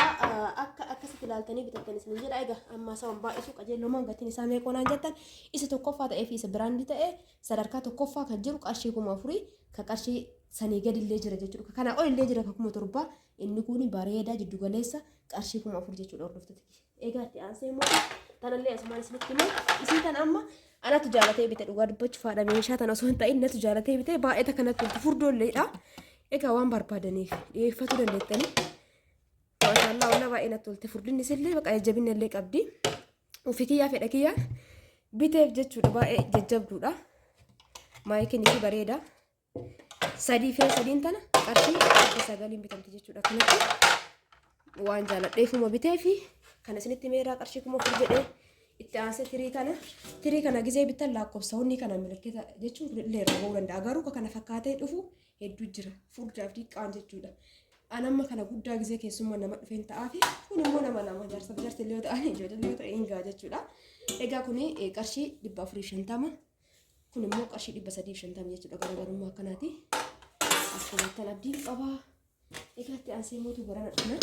akka akkasitti ilaaltanii bitattan isiniin jedha. Egaa amma isaa waan baay'isu qajeellomaan gatiin isaa meeqa naan jettan isa tokkoffaa ta'ee fi isa biraandii ta'e sadarkaa tokkoffaa kan jiru qarshii 4000 ka qarshii sanii gadillee jira jechuudha. Ka kanaa ol illee jira ka 7000 inni kun bareedaa jiddu galeessa qarshii 4000 jechuudha hordoftoota kiyya. Egaa itti aansee immoo tanallee asumaan isinitti hima. Isii tan amma anatu jaalatee bite dhugaa dubbachuuf haadha meeshaa tana osoo hin ta'in natu jaalatee bite baay'ee takka natti tolti furdoolleedha. Egaa waan barbaadaniif dhiyeeffatuu dandeettanii. Maashaallah wallah baay'ee natti tolte furdinni isillee baqa jajjabina illee qabdi. Ofii kiyyaa fedha kiyyaa biteef jechuudha baay'ee jajjabduudha. Maayikiin isii bareeda. Sadii fee sadiin tana qarshii 900n bitamti jechuudha. Kanatti waan jaaladheefuma bitee fi kana isinitti meeraa qarshii 4000 jedhee itti aansee tirii kana tirii kana gizee bittan lakkoofsa wanni kana milikkita jechuun kun illee irraa ba'uu danda'a. Garuu ka kana fakkaatee dhufu hedduu jira. Furdaaf diqqaan jechuudha. An amma kana guddaa gizee keessummaa nama dhufeen ta'aa fi kun immoo nama lama jaarsaaf jaarsi illee yoo ta'an ijoollee illee yoo ta'e hin ga'a jechuudha. Egaa kuni qarshii 450. Kun immoo qarshii 350 jechuudha garaagarummaa akkanaati. Akkanattan abdiin qaba. Egaa itti aansee mootu barana dhufna.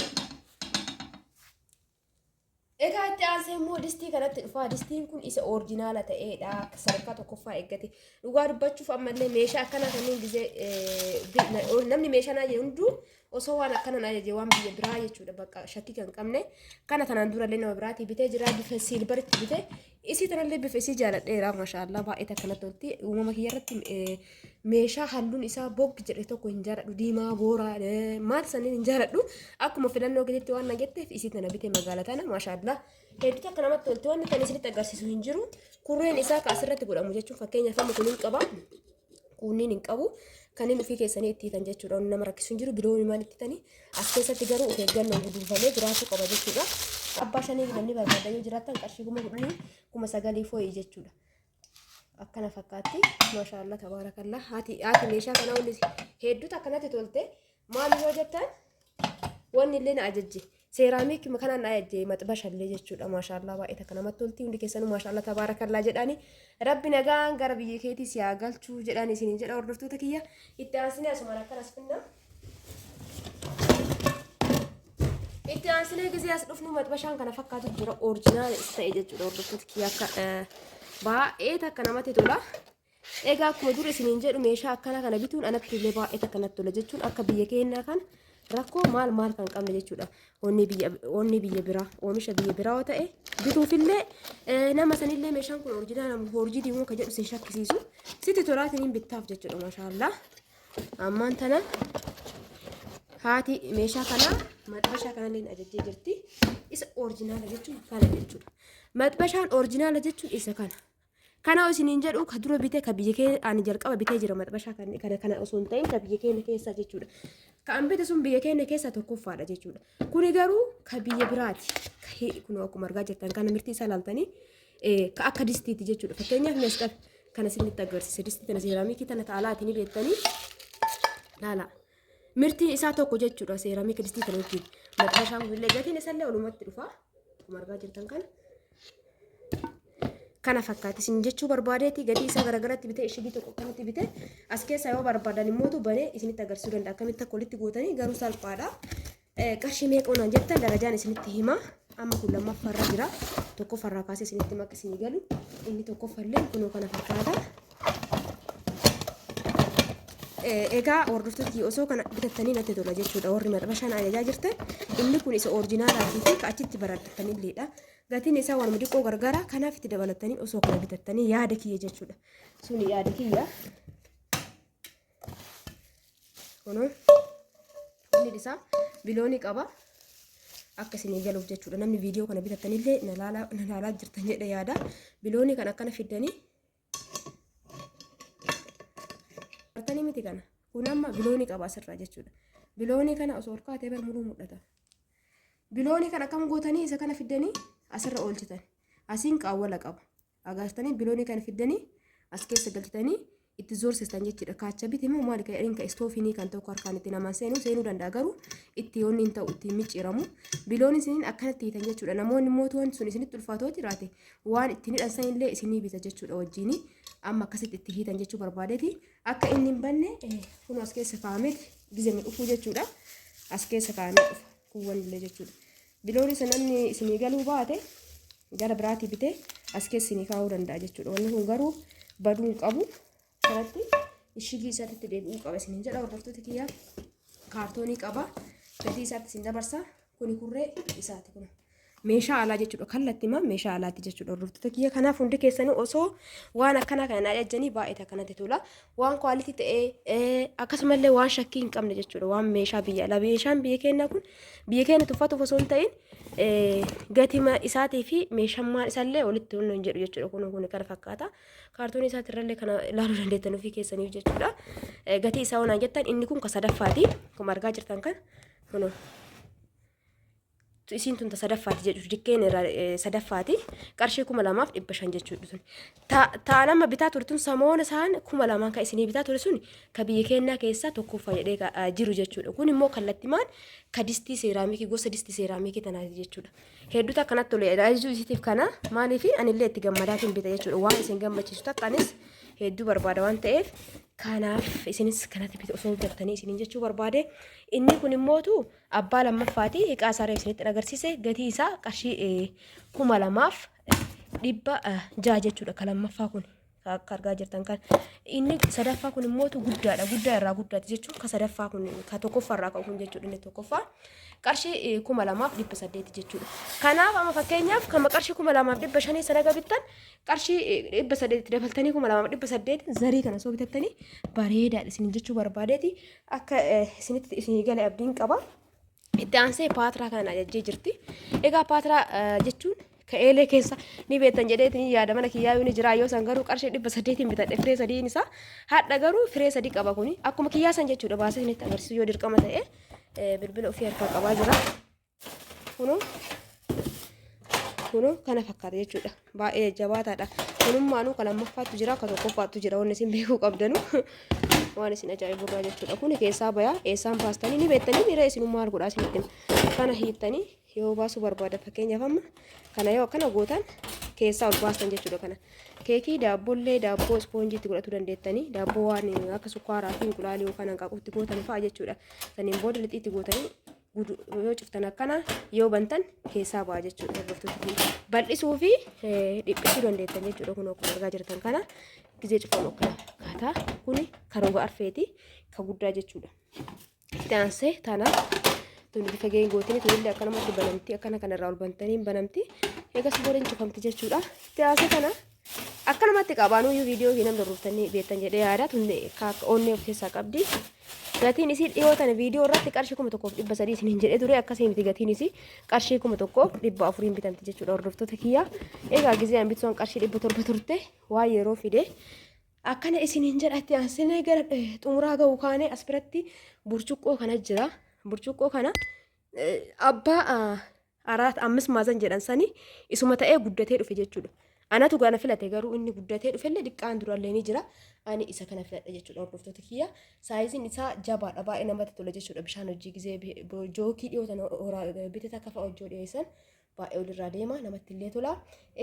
Egaa itti aansee immoo distii kanatti dhufaa. Distiin kun isa oorjinaala ta'eedha. Sadarkaa tokkoffaa eeggate. Dhugaa dubbachuuf ammallee meeshaa akkanaa kanneen gizee namni meeshaa naa jedhu hunduu osoo waan akkana na ajaje waan biyya biraa jechuudha bakka shakkii kan qabne kana tanaan durallee nama biraatii bitee jira bifa siilbaritti bite isii tanallee bifa isii jaaladheera maashaallaa baay'ee takka natti tolti uumama kiyya irratti meeshaa halluun isaa bog jedhe tokko hin jaaladhu diimaa booraa maal saniin hin jaaladhu akkuma filannoo keessatti waan na jetteef isii tana bite magaala tana maashaallaa hedduu takka namatti tolti wanni kan isinitti agarsiisu hin jiru kurreen isaa ka asirratti godhamu jechuun fakkeenyaaf amma kun hin qaba Kuunniin hin qabu. Kanneen ofii keessanii itti hiitan jechuudha. Wanni nama rakkisu hin jiru. Bilooni maal itti hitanii as keessatti garuu of eeggannoon guduunfamee jiraachuu qaba jechuudha. Abbaa shanii namni barbaada yoo jiraattan qarshii 10,000 9,000 fooyi jechuudha. Akkana fakkaatti. Maashaallah tabaarakallah. Haati meeshaa kanaa wanni hedduutu akkanatti tolte. Maal yoo jettan wanni illee na ajajje. Seeraamik kanaan na ajajje maxbasha illee jechuudha. Maashaallah baay'ee takka namatti tolti. Hundi keessanuu maashaallah tabaarakallaa jedhaani. Rabbi nagaan gara biyya keetii si haa galchuu jedhaan isiniin jedha hordoftoota kiyya. Itti aansinee asumaan akkanas finna. Itti aansinee gisee as dhufnu maxbashaan kana fakkaatu jira. Oorjinaala isa ta'e jechuudha hordoftoota kiyya akka baay'ee takka namatti tola. Egaa akkuma dur isiniin jedhu meeshaa akkana kana bituun anatti illee baay'ee takka natti tola jechuun akka biyya keenyaa kan rakkoo maal maal kan qabne jechuudha. Onni biyya biraa oomisha biyya biraa yoo ta'e bituufillee nama sanillee meeshaan kun orijinaala hoorjii moo kan jedhu sin shakkisiisu sitti tolaatiin hin bittaaf jechuudha maashaallaa. Ammaan tana haati meeshaa kanaa maxbashaa kanallee ajajjee jirti. Isa orijinaala jechuun kana jechuudha. Maxbashaan orijinaala jechuun isa kana. Kana isiniin jedhu ka dura bite ka biyya kee ani jalqaba bitee jira maxbashaa kan kana kana osoo hin ta'in ka biyya keenya keessaa jechuudha. Ka an bite sun biyya keenya keessaa tokkoffaadha jechuudha. Kuni garuu ka biyya biraati. Kun akkuma argaa jirtan kana mirtii isaa ilaaltanii ka akka distiiti jechuudha. Fakkeenyaaf mees qabe kana isinitti agarsiisa. Distii tana seeraamikii tana taalaati ni beektanii. Laala. Mirtiin isaa tokko jechuudha seeraamikii distii tana wajjin. Maxbashaan kunillee gatiin isallee walumatti dhufa. Akkuma argaa jirtan kana. Kana fakkaata isin jechuu barbaadeeti gatii isaa garagaratti bitee ishigii tokko akkanatti bitee as keessaa yoo barbaadan immootu banee isinitti agarsiisuu danda'a akkamitti akka walitti gootanii garuu salphaadha. Qarshii meeqa onaan jettan darajaan isinitti hima amma kun lammaffaarra jira tokkoffarraa kaasee isinitti hima akka isinii galu inni tokkoffallee kunoo kana fakkaata. Egaa hordoftoota osoo kana bitattanii natti tola jechuudha warri maxxansa ajajaa jirtan inni kun isa orijinaalaatii fi ka achitti baradhattanilleedha. Gatiin isaa waanuma diqqoo gargaara. Kanaaf itti dabalattanii osoo kana bitattanii yaada kiyya jechuudha. Suni yaada kiyya. Kunoo inni isaa biloonii qaba. Akka isinii galuuf jechuudha. Namni viidiyoo kana bitattanillee na laalaa jirtan jedhe yaada. Biloonii kan akkana fiddanii Artanii miti kana. Kun amma biloonii qaba asirraa jechuudha. Biloonii kana osoo ol kaatee bar muluu mul'ata. Biloonii kana akkam gootanii isa kana fiddanii asirra oolchitan. Asiin qaawwala qaba. Agartanii biloonii kana fiddanii as keessa galchitanii itti zoorsistan jechuudha. Kaacha biti immoo maali kan jedhaniin kan istoofinii kan tokko harkaan itti namaan seenuu seenuu danda'a garuu itti yoonni hin ta'u ittiin micciiramu. Biloon isiniin akkanatti hiitan jechuudha. Namoonni immoo wanti sun isinitti ulfaatoo jiraate waan ittiin hidhan sanillee isinii bita jechuudha wajjini. Amma akkasitti itti hiitan jechuu barbaadeeti. Akka inni hin banne kun as keessa kaa'ameeti gizee dhufuu jechuudha. As keessa kaa'amee dhufa kuuwwan illee jechuudha. Biloon isa namni isinii galuu baate gara biraatii bitee as keessa isinii kaa'uu danda'a jechuudha. Wanni kun garuu baduu hin qabu. Kanatti ishigii isaatti deebi'uu qaba isiniin jedha hordoftoota kiyyaa. Kaartoonii qaba. Gatii isaatti isin dabarsa. Kuni kurree isaati kun. Meeshaa alaa jechuudha. Kallattimaan meeshaa alaati jechuudha hordoftoota kiyya. Kanaaf hundi keessanii osoo waan akkanaa kana ajajjanii baay'ee akkanatti tola. Waan quality ta'ee akkasumallee waan shakkii hin qabne jechuudha. Waan meeshaa biyya alaa. Meeshaan biyya keenyaa kun biyya keenya tuffatuuf osoo hin ta'in gatima isaatii fi meeshammaan isaallee walitti hin jedhu jechuudha. Kun kun kana fakkaata. Kaartoonii isaatirrallee kana ilaaluu dandeettan ofii keessaniif jechuudha. Gatii isaa onaan jettan inni kun ka sadaffaati. Akkuma argaa jirtan kan kunoo. Isiin tun ta sadaffaati jedhu dikkeen irraa sadaffaati qarshii 2500 jechuudha tun. Ta nama bitaa ture tun samoona isaan 2000 kan isinii bitaa ture sun ka biyya keenyaa keessaa tokkoffaa jedhee jiru jechuudha. Kun immoo kallattimaan ka distii seeraamikii gosa distii seeraamikii tanaati jechuudha. Hedduutu akkanatti tole ajajuu isiitiif kana maaliif anillee itti gammadaatiin bita jechuudha. Waan isin gammachiisu takka anis hedduu barbaada waan ta'eef kanaaf isinis kanatti bita osoo bitattanii isiniin jechuu barbaade. Inni kun immootu abbaa lammaffaati hiqaa isaa reef isinitti agarsiise gatii isaa qarshii 2600 jechuudha ka lammaffaa kun akka argaa jirtan kan inni sadaffaa kun immootu guddaadha guddaa irraa guddaati jechuun ka sadaffaa kun ka tokkoffaa irraa ka'u kun jechuudha inni tokkoffaa qarshii 2800 jechuudha. Kanaaf amma fakkeenyaaf kama qarshii 2500 sana gabittan qarshii 800 dabaltanii 2800 zarii kana soo bitattanii bareedaadha isin jechuu barbaadeeti akka isinitti isinii gale abdiin qaba. Itti aansee paatiraa kana ajajjee jirti. Egaa paatiraa jechuun ka eelee keessa ni beektan jedheetiin yaada mana kiyyaa ni jira yoo san garuu qarshii 800 bitadhe firee sadiin isaa hadha garuu firee sadii qaba kuni akkuma kiyyaa san jechuudha baasee isinitti agarsiisu yoo dirqama ta'e bilbila ofii harkaa qabaa jira. Kunoo kunoo kana fakkaata jechuudha. Baay'ee jabaataadha. Kunummaanuu ka lammaffaattu jira ka tokkoffaattu jira wanni isin beekuu qabdanu waan isin ajaa'ibu irraa jechuudha. Kuni keessaa bayaa eessaan baastanii ni beektanii miira isinummaa arguudha isinitti hima. Kana hiittanii yoo baasuu barbaada fakkeenyaaf amma kana yoo akkana gootan keessaa ol baastan jechuudha kana. Keekii daabbollee daabboo ispoonjiitti godhachuu dandeettanii daabboo waan akka sukkaaraa fi inqulaalii yookaan hanqaaquutti gootan fa'a jechuudha. Saniin booda lixiitti gootanii yoo cuftan akkana yoo bantan keessaa ba'a jechuudha hordoftoota keenya. Bal'isuu fi dhiphisuu dandeettan jechuudha kun akkuma argaa jirtan kana gizee cufamu akkana fakkaata. Kuni karoga arfeeti ka guddaa jechuudha. Itti aansee tana tuni bifa geengootiin tunillee akkanumatti banamti akkana kanarraa ol bantanii banamti. Eegas booda hin cufamti jechuudha. Itti aansee tana akkanumatti qabaanuyyuu viidiyoo kee namni hordoftanii beektan jedhee yaada tun onnee of keessaa qabdi. Gatiin isii dhiyoo tana viidiyoo irratti qarshii 1300 isiniin jedhee ture akkasii miti gatiin isii qarshii 1400 bitamti jechuudha hordoftoota kiyya. Egaa gizee an bituun qarshii 700 turte waan yeroo fide akkana isiniin jedhatti aansinee gara xumuraa ga'u kaanee as biratti burcuqqoo kana jira. Burcuqqoo kana abbaa araat ammis maazan jedhan sani isuma ta'ee guddatee dhufe jechuudha. Anatu gana filate garuu inni guddatee dhufellee diqqaan durallee ni jira. Ani isa kana filadha jechuudha hordoftoota kiyya. Saayiziin isaa jabaadha baay'ee namatti tola jechuudha. Bishaan hojii gizee jookii dhiyoo tana bite takka fa'a hojii dhiyeessan baay'ee olirraa deema namatti illee tola.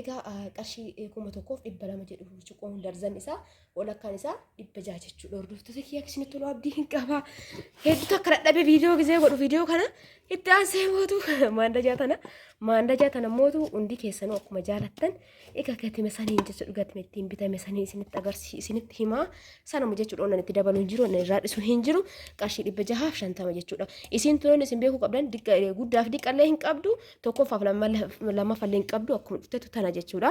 Egaa qarshii 1200 jedhu burcuqqoon darzan isaa walakkaan isaa 600 jechuudha. Hordoftoota kiyya isinitti tolu abdii hin qaba. Hedduu takka dadhabee viidiyoo gizee godhu viidiyoo kana itti aansee mootu maandajaa tana maandajaa tana mootu hundi keessanuu akkuma jaalattan egaa gatima saniin jechuudha gatima ittiin bitame sanii isinitti agarsiisa isinitti himaa sanuma jechuudha onnan itti dabalu hin jiru onnan irraa dhisu hin jiru qarshii 650 jechuudha. Isiin tunoon isin beekuu qabdan guddaaf diqqallee hin qabdu tokkoffaaf lammaffallee hin qabdu akkuma dhuftetu tana jechuudha.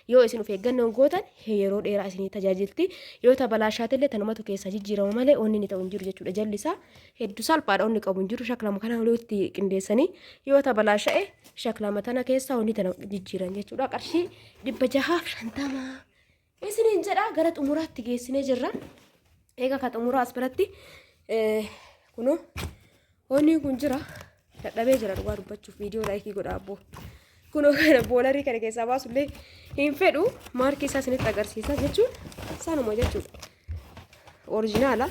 Yoo isin of eeggannoon gootan yeroo dheeraa isinii tajaajilti. Yoo tabalaashaatillee tanumatu keessaa jijjiirama malee onni ni ta'u hin jiru jechuudha. Jalli isaa hedduu salphaadha onni qabu hin jiru. Shaklama kana walitti qindeessanii yoo tabalaasha'e shaklama tana keessaa onni tana jijjiiran jechuudha. Qarshii 650 isiniin jedha gara xumuraatti geessinee jirra. Egaa ka xumuraa as biratti kunoo onni kun jira. Dadhabee jira dhugaa dubbachuuf viidiyoo laayikii godha abboo. Kunoo kana boolarii kana keessaa baasullee hin fedhu maarkii isaa isinitti agarsiisa jechuun sanuma jechuudha. Orijinaala.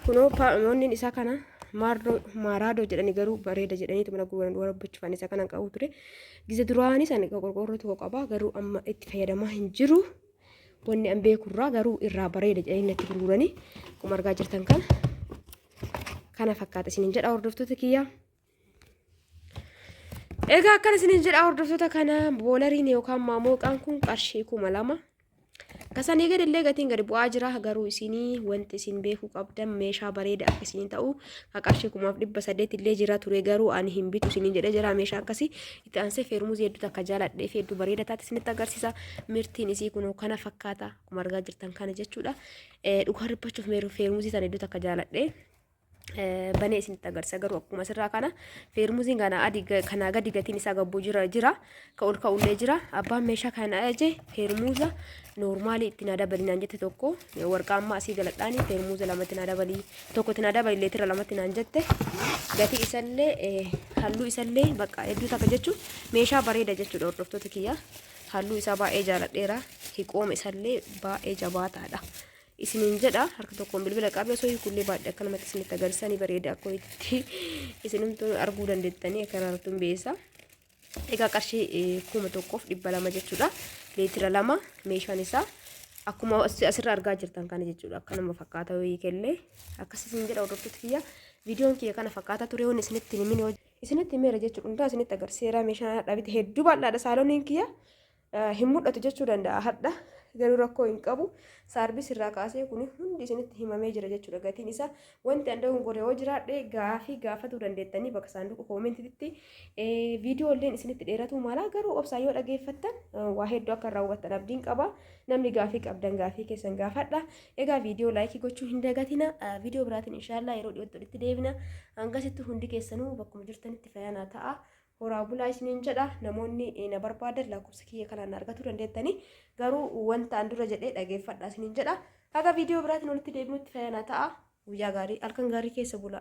Kunoo onneen isaa kana maardoo maaraadoo jedhanii garuu bareeda jedhaniitu mana gurguran warabbachuuf isa kana qabu ture. Gize duraanii san qorqoorroo tokko qaba garuu amma itti fayyadamaa hin jiru. Wanni an beekurraa garuu irraa bareeda jedhanii natti gurguranii akkuma argaa jirtan kana. Kana fakkaata isiniin jedha hordoftoota kiyyaa. Egaa akkana isiniin jedha hordoftoota kana boolariin yookaan maamoqaan kun qarshii 2000. Kasanii gadi illee gatiin gadi bu'aa jira garuu isinii wanti isin beekuu qabdan meeshaa bareeda akka isinii ta'u ka qarshii 1800 illee jira ture garuu ani hin bitu isiniin jedhee jira meeshaa akkasii itti aansee feermuzii hedduu takka jaaladhee fi hedduu bareeda taate isinitti agarsiisa mirtiin isii kunoo kana fakkaata akkuma argaa jirtan kana jechuudha dhugaa dubbachuuf feermuzii sana hedduu takka jaaladhee banee isinitti agarsiisa garuu akkuma asirraa kana feermuziin kana adii kanaa gadi gatiin isaa gabbuu jira jira ka ol ka'ullee jira abbaan meeshaa kana ajaje feermuuza noormaalii itti naa dabali naan jette tokko warqaa ammaa asii galadhaanii feermuuza lamatti naa dabali tokko itti naa dabali leetira lamatti naan jette gatii isallee halluu isallee bakka hedduu takka jechuun meeshaa bareeda jechuudha hordoftoota kiyya halluu isaa baay'ee jaaladheera hiqooma isallee baay'ee jabaataadha. isiniin jedha harka tokkoon bilbila qabee osoo hiikullee baadhe akka namatti isinitti agarsiisanii bareeda akka itti isinumtuu arguu dandeettanii akka irratti beessa. Egaa qarshii 1200 jechuudha. Leetira 2 meeshaan isaa akkuma asirra argaa jirtan kana jechuudha. Akka nama fakkaata yoo hiikellee akkas isin jedha hordoftoota kiyya. Viidiyoon kiyya kana fakkaata ture waan isinitti himin isinitti himeera jechuudha. Hundaa isinitti agarsiiseera meeshaan hadha bite hedduu bal'aadha saaloniin kiyya. Hin mul'atu jechuu danda'a hadha garuu rakkoo hin qabu saarbis irraa kaasee kun hundi isinitti himamee jira jechuudha gatiin isaa wanti an dogongore yoo jiraadhe gaafii gaafatuu dandeettanii bakka saanduqa koomentiitti viidiyoo illeen isinitti dheeratuu mala garuu obsaan yoo dhageeffattan waa hedduu akka irraa hubattan abdiin qaba namni gaafii qabdan gaafii keessan gaafadha egaa viidiyoo laayikii gochuu hin dagatina viidiyoo biraatiin inshaallah yeroo dhiyootti walitti deebina hangasitti hundi keessanuu bakkuma jirtanitti fayyaanaa ta'a Horaa bulaa isiniin jedha namoonni na barbaadan lakkoofsa kiyya kanaan na argatuu dandeettanii garuu wanta an dura jedhee dhageeffadha isiniin jedha haga viidiyoo biraatiin walitti deebinutti fayyaa naa ta'a guyyaa gaarii halkan gaarii keessa bulaa.